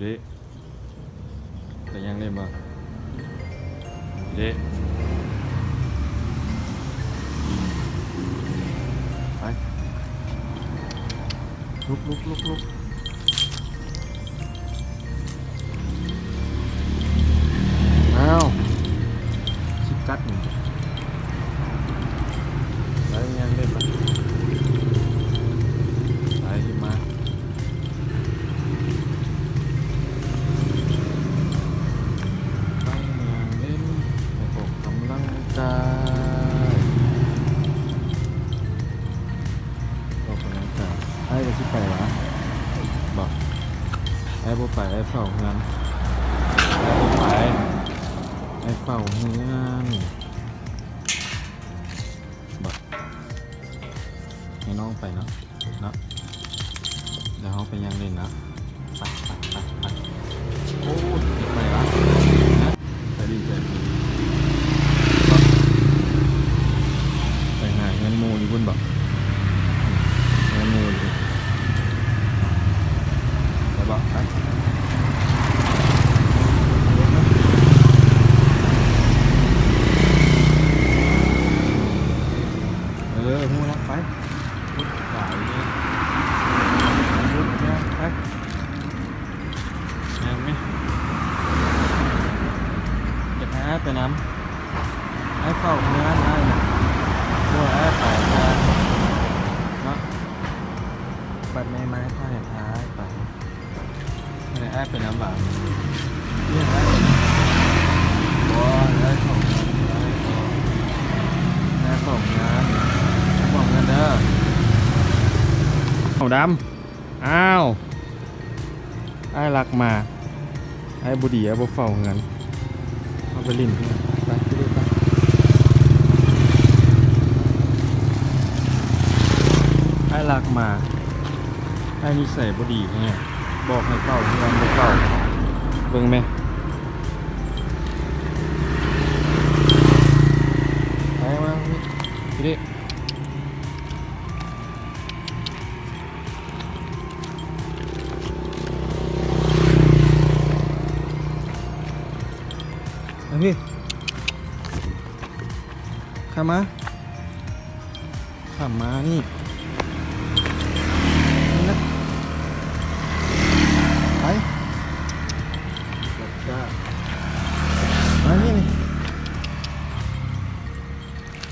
ເດ້ ໄປຍ່າງເລ່ນບໍ່? ເດ້ ໄປ ລຸກ ລຸກ ລຸກ ລຸກ. ອ້າວ ຊິກັດນີ້ ໄປຍ່າງເລ່ນລະ ໄປມາ ໄປຍ່າງເລ່ນ ໄປອອກກຳລັງກາຍ. ອອກກຳລັງກາຍ ອ້າຍກໍຊິໄປຫວາ? ບໍ່ ອ້າຍບໍ່ໄປ ອ້າຍເຝົ້າເຮືອນ ອ້າຍບໍ່ໄປ ອ້າຍເຝົ້າເຮືອນ. ບໍ່ ໃຫ້ນ້ອງໄປເນາະ ເນາະ ດຽວເຮົາໄປຍ່າງເລ່ນເນາະ ໄປ ໄປ ໄປ ໄປ. ໂອ້ ໄປລະ ໄປດີໃຈ ໄປຫາເຮືອນໝູ່ຢູ່ພຸ້ນບໍ? ເຮືອນໝູ່ຢູ່ ໄປບໍ? ໄປ ເອີ ຮູ້ລະ ໄປ. ໄປ ຍ່າງແມ ຢາກໃຫ້ອ້າຍໄປນຳ ອ້າຍເຝົ້າເຮືອນອ້າຍນະ ບໍ່ໃຫ້ອ້າຍໄປເນາະ ບັດແມ່ມາໃຫ້ພາໃຫ້ພາອ້າຍໄປ. ໃຫ້ອ້າຍໄປນຳຫວາ? ເອີ້ຍ ອ້າຍ ບໍ່ ອ້າຍເຂົ້າເຮືອນ ອ້າຍເຂົ້າເຮືອນ ບອກເງິນເດີ. ເອົາດຳ ອ້າວ ອ້າຍລັກມາ ອ້າຍບໍ່ດີ ອ້າຍບໍ່ເຝົ້າເຮືອນ ເຮົາໄປຫຼິ້ນ ໄປ ໄປ ໄປ. ອ້າຍລັກມາ ອ້າຍນິໄສບໍ່ດີແຮງ ບອກໃຫ້ເຝົ້າເຮືອນບໍ່ເຝົ້າ ເບິ່ງແມ ໄປມາ ໄປເດ້. ມາພີ້ ຂ້າມມາ ຂ້າມມານີ້ ນີ້ນະ ໄປ ມານີ້ນີ້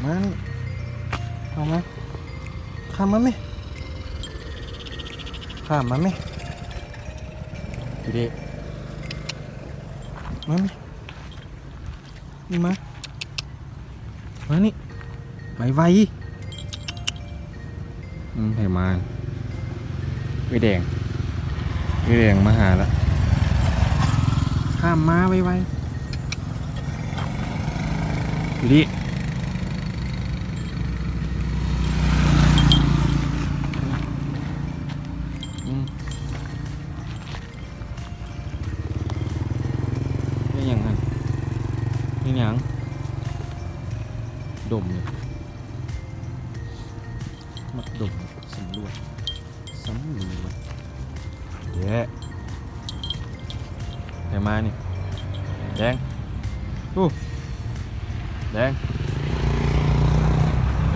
ມານີ້ ເຂົ້າມາ ຂ້າມມາແມ ຂ້າມມາແມ ພີ້ເດ້ ມາແມ ນີ້ມາ ມານີ້ ໄວໆ ອືມ ໃຜມາ ເອື້ອຍແດງ ເອື້ອຍແດງມາຫາລະ ຂ້າມມາໄວໆ ພີ້ເດ້ ອືມ. ເຮັດຫຍັງຫັ້ນ? ເຮັດຫຍັງ? ດົມນີ້ ມັກດົມ ສຳຫຼວດ ສຳຫຼວດ ແຢະ ໃຜມານີ້? ແດງ ອູ້ ແດງ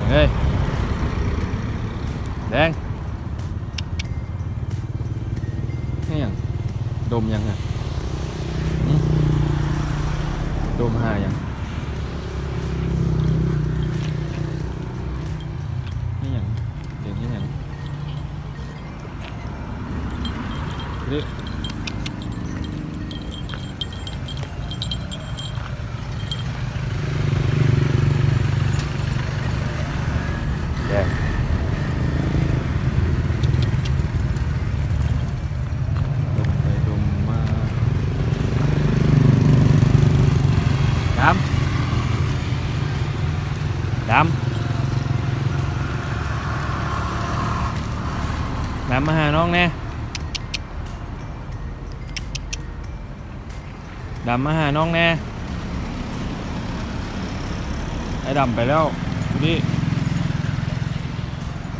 ເອີຍ ແດງ ເຮັດຫຍັງ? ດົມຫຍັງຫັ້ນ? ຫຶ? ດົມຫາຫຍັງ? ເຮັດຫຍັງ? ເຮັດຫຍັງ? ເລະ ແດງ ດົມໄປດົມມາ ດຳ ດຳ ດຳ ມາຫານ້ອງແດ່. ດຳມາຫານ້ອງແດ່. ໄອ້ດຳໄປແລ້ວ ນີ້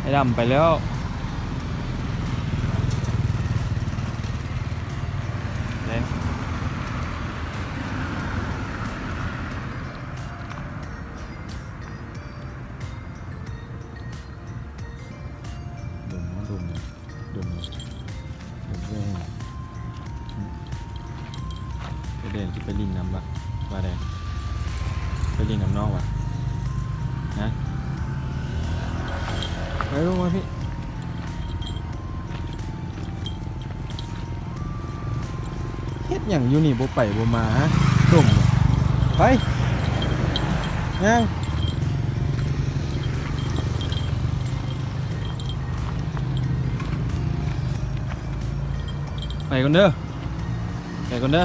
ໄອ້ດຳໄປແລ້ວ. ແດງ ດົມ ດົມ ດົມ ດົມ ເອີຍ ໄອ້ແດງຊິໄປຫຼິ້ນນຳວະ ວ່າແດງ ໄປຫຼິ້ນນຳນ້ອງວະ ຮະ ໄປລົງມາພີ້. ເຮັດຫຍັງຢູ່ນີ້ ບໍ່ໄປບໍ່ມາ ດົມ ໄປ ຍ່າງ ໄປກ່ອນເດີ ໄປກ່ອນເດີ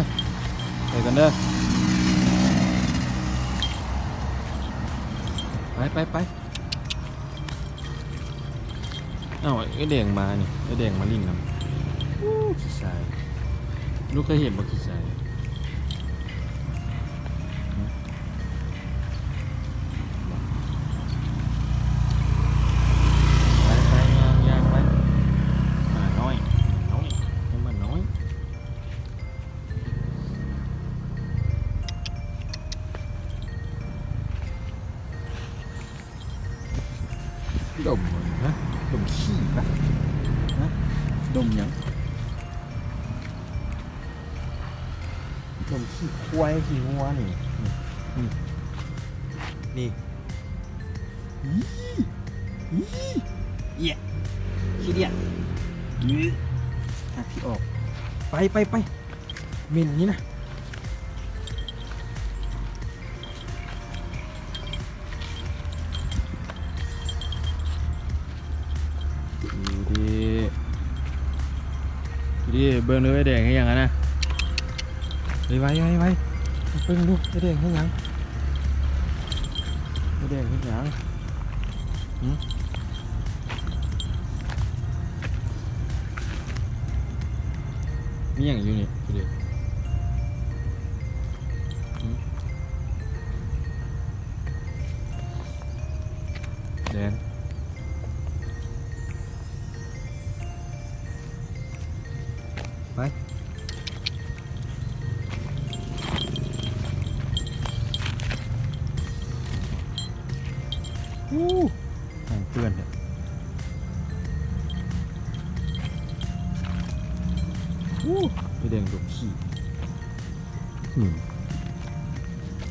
ໄປກ່ອນເດີ ໄປ ໄປ ໄປ. ເອົ້າ ເອື້ອຍແດງມານີ້ ເອື້ອຍແດງມາຫຼິ້ນນຳ. ໂອ້ ຂີ້ຊາຍ ລູກເຄີຍເຫັນບໍ່ຂີ້ຊາຍ? ໄປ ໄປ ຍ່າງ ຍ່າງໄປ. ໝານ້ອຍ ໝານ້ອຍ ໝານ້ອຍ. ດົມຫຍັງນະ? ດົມຂີ້ປະ? ຮະ? ດົມຫຍັງ? ດົມຂີ້ຄວາຍຂີ້ງົວນີ້ ນີ້ ນີ້ ນີ້ ອີ ເອີຍ ຂີ້ດຽດ ອື ຫາກຊິອອກ ໄປ ໄປ ໄປ. ເໝັນນີ້ນະ ດີດີ ດີດີ ເບິ່ງດູໄອ້ແດງເຮັດຫຍັງຫັ້ນນະ ໄວໆ ໄວໆ ເບິ່ງດູໄອ້ແດງເຮັດຫຍັງ ໄອ້ແດງເຮັດຫຍັງ ຫື? ມີຫຍັງຢູ່ນີ້ ເດ ຫື? ແດງ ໄປ ອູ້ ແດງເປື້ອນແທ້ ອູ້ ໄອ້ແດງດົມຂີ້ ອືມ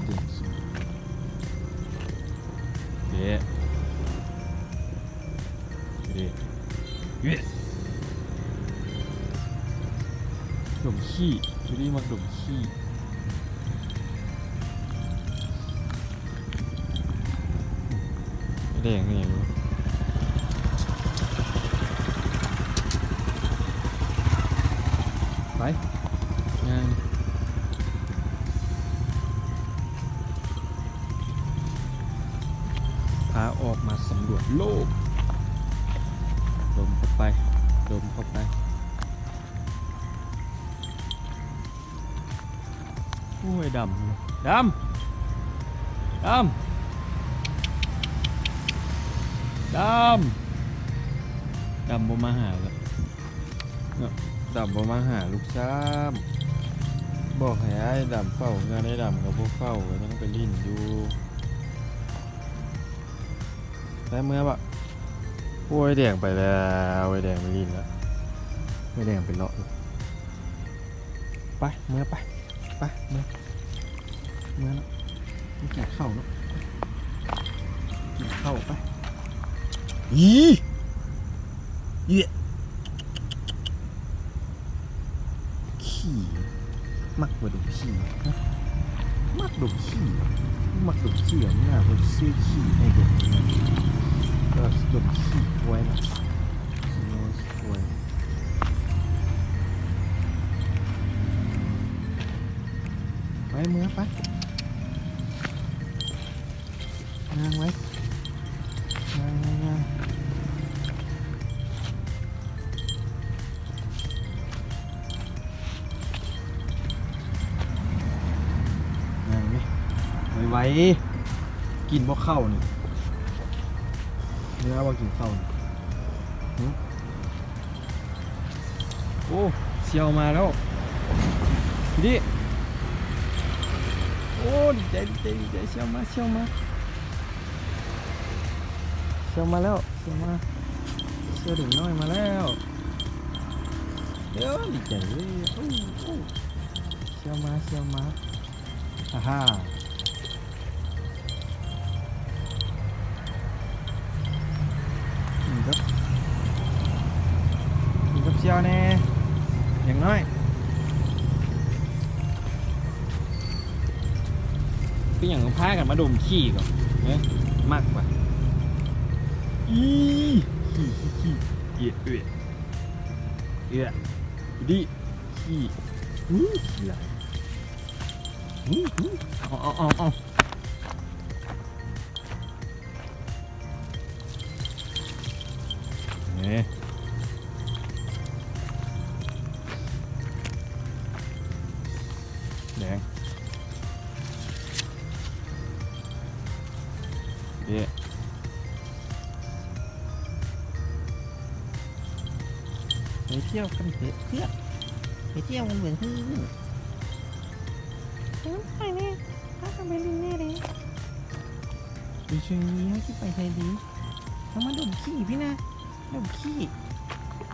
ແດງຂີ້ ເດ ເດ ເດ ດົມຂີ້ ຈູດີມັກດົມຂີ້. ແດງນີ້ ໄປ ຍ່າງ ພາອອກມາສຳຫຼວດໂລກ ດົມເຂົ້າໄປ ດົມເຂົ້າໄປ. ໂອ້ຍ ດຳ ດຳ ດຳ ດຳ ດຳບໍ່ມາຫາລະເນາະ ດຳບໍ່ມາຫາລູກຊ້ຳ ບອກໃຫ້ອ້າຍດຳເຝົ້າເຮືອນ ອ້າຍດຳກໍບໍ່ເຝົ້າ ກໍຍັງໄປຫຼິ້ນຢູ່. ໄປເມືອບະ ໂອ້ຍ ແດງໄປແລ້ວ ໄອ້ແດງໄປຫຼິ້ນແລ້ວ ໄອ້ແດງໄປເລາະ ໄປ ເມືອໄປ ໄປ ເມືອ ເມືອເນາະ ໄປກິນເຂົ້າເນາະ ກິນເຂົ້າໄປ ອີ ເອີຍ. ຂີ້ ມັກບໍ່ດົມຂີ້ ຮະ ມັກດົມຂີ້ ມັກດົມຂີ້ ເອົາໜ້າເພິ່ນຊື້ຂີ້ໃຫ້ດົມ ກໍດົມຂີ້ຄວາຍນະ ຂີ້ນ້ອຍຂີ້ຄວາຍ ໄປ ເມືອໄປ. ຍ່າງໄວ້ ຍ່າງ ຍ່າງ ຍ່າງ ຍ່າງນີ້ ໄວໆ ກິນບໍ່ເຂົ້ານີ້ ເມືອບໍ່ກິນເຂົ້ານີ້ ຫື? ໂອ້ ສ່ຽວມາແລ້ວ ດີ ໂອ້ ດີໃຈ ດີໃຈ ດີໃຈ ສ່ຽວມາ ສ່ຽວມາ ສ່ຽວມາແລ້ວ ສ່ຽວມາ ສ່ຽວເດັກນ້ອຍມາແລ້ວ ເອີ ດີໃຈເວີຍ ໂອ້ ໂອ້ ສ່ຽວມາ ສ່ຽວມາ ອາຮາ ກິນກັບ ກິນກັບສ່ຽວແດ່ ຢ່າງນ້ອຍ ເປັນຫຍັງພາກັນມາດົມຂີ້ກ່ອນ ເອີ ມັກວ່າ ອີ ຂີ້ ຂີ້ ຂີ້ ເອີ ເອີ ເອີ ດີ ຂີ້ ອູ້ ຂີ້ຫຼາຍ ອູ້ ອູ້ ເອົາ ເອົາ ເອົາ ເອົາ ນີ້ ແດງ ເອີ ໄປທ່ຽວກັນເຖາະເພື່ອນ ໄປທ່ຽວກັນເບິ່ງຄືນ ໄປແດ່ ພາກັນໄປຫຼິ້ນແດ່ເດ້ ອີ່ ເຊີຍ ເຮົາຊິໄປໃສດີ? ເຮົາມາດົມຂີ້ພີ້ນະ ດົມຂີ້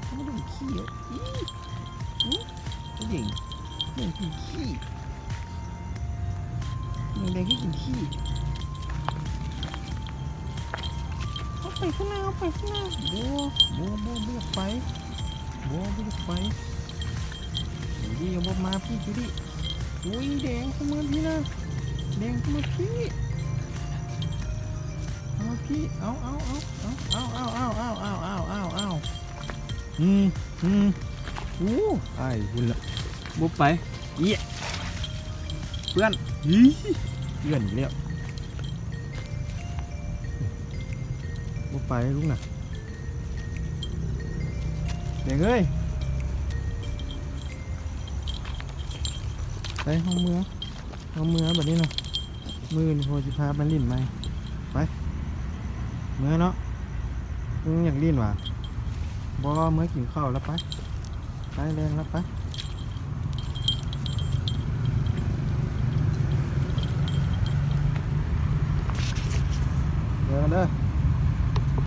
ເຮົາມາດົມຂີ້ ອີ ອຸ ເດັກ ເດັກກິນຂີ້ ເດັກກິນຂີ້ ເຮົາໄປພຸ້ນນະ ເຮົາໄປພຸ້ນນະ ບໍ່ ບໍ່ ບໍ່ ບໍ່ຢາກໄປ ບໍ່ ບໍ່ຢາກໄປ ຢູ່ດີ ບໍ່ມາພີ້ ຢູ່ດີ ອຸ້ຍ ແດງເຂົ້າມາພີ້ນະ ແດງເຂົ້າມາພີ້ ເຂົ້າມາພີ້ ເອົາ ເອົາ ເອົາ ອືມ ອືມ ໂອ້ ອ້າຍພຸ້ນລະ ບໍ່ໄປ ເອີຍ ເພື່ອນ ອີ ເພື່ອນອີກແລ້ວ ບໍ່ໄປລູກນະ ແດງເອີຍ ໄປ ເຮົາເມືອ ເຮົາເມືອບັດນີ້ນະ ມື້ອື່ນພໍ່ຊິພາໄປຫຼິ້ນໃໝ່ ໄປ ເມືອເນາະ ມຶງຢາກຫຼິ້ນຫວາ? ບໍ່ ເມືອກິນເຂົ້າແລ້ວ ໄປ ໄປ ແລ່ນແລ້ວ ໄປ ເດີ ເດີ.